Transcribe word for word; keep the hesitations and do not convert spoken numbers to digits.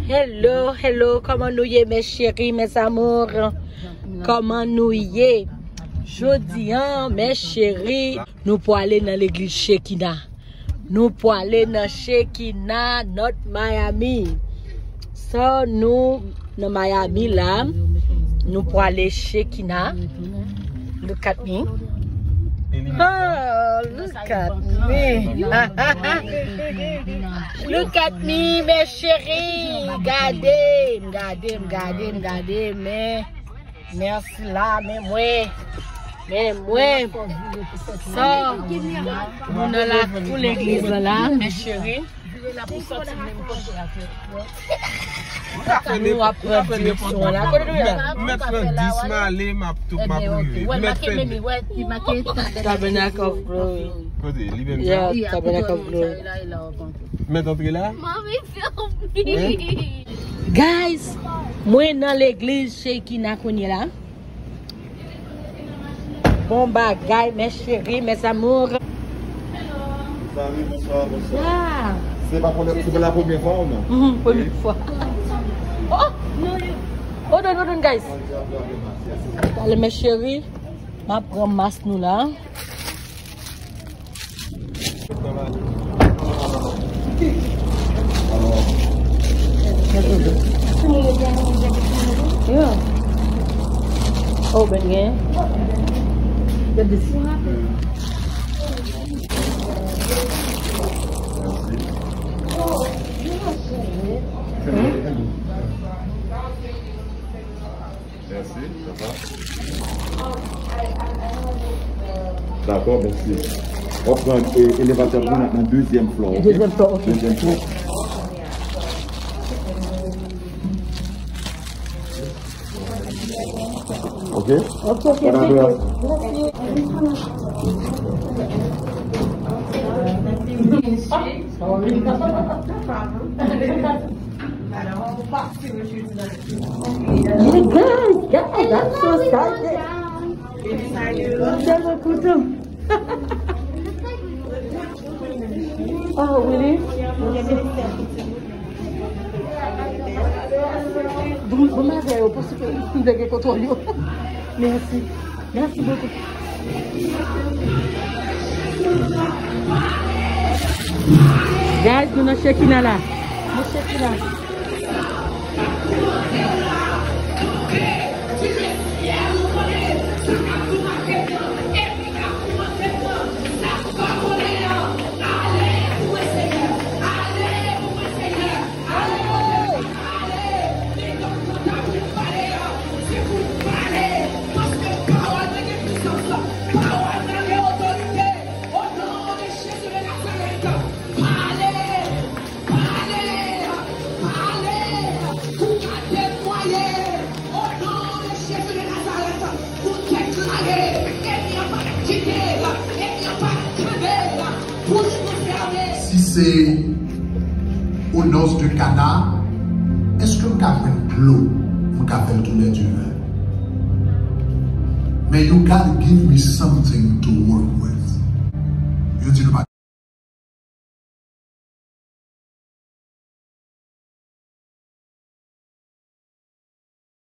Hello, hello, kòman nou ye, mes chéris, mes amours? Kòman nou ye? Jodi a, mes chéris, nou pwale nan legliz Shekinah. Nou pwale nan Shekinah, North Miami. So, nou nan Miami la, nou pwale Shekinah. Look at me. Oh, look at me. Look at me, mes chéris. Gade m, gade m, gade m, gade m, men. Mèsi la, men mwen. Men mwen. So, nou nan lakou legliz la, mes chéris. Nou ap pran direksyon la. Kote nou ye la? Mèt pran dis m ale, m ap tou, m ap rive. Mèt fè Tabernacle of Glory. Kote? Li menm sa? Yeah, Tabernacle of Glory. Mèt antre la? Mommy, film me. Guys, mwen nan legliz Shekinah kounye la. Bon bagay, mes chéris, mes amours. Mezanmi, bonswa, bonswa. Ah. Se pa pou la, se pou la premye fwa ou non? Mhm, premye fwa. Oh! Hold on, hold on, guys. Talè, mes chéris, m ap pran mas nou la. Yeah. Oh, ben gen. Gade sa. Mèsi, papa. Dakò, mèsi. W ap pran, e, elevatè pou nou nan dezyèm floor, ok? Dezyèm floor, ok. Dezyèm floor. Ok? Ok, ok, thank you. Mèsi. Sorry. Yeah, guys, guys, I'm so excited. Tèlman kontan. Oh, really? Bon, bon, m avè yo, paske m te gen kontwòl yo. Mèsi. Merci beaucoup. Guys, nou nan Shekinah la. Nou Shekinah. Si se o nòs de Kana, èske m ka jwenn dlo? M ka fè l tou lè diven. Men you gotta give me something to work with. Yo di nou pa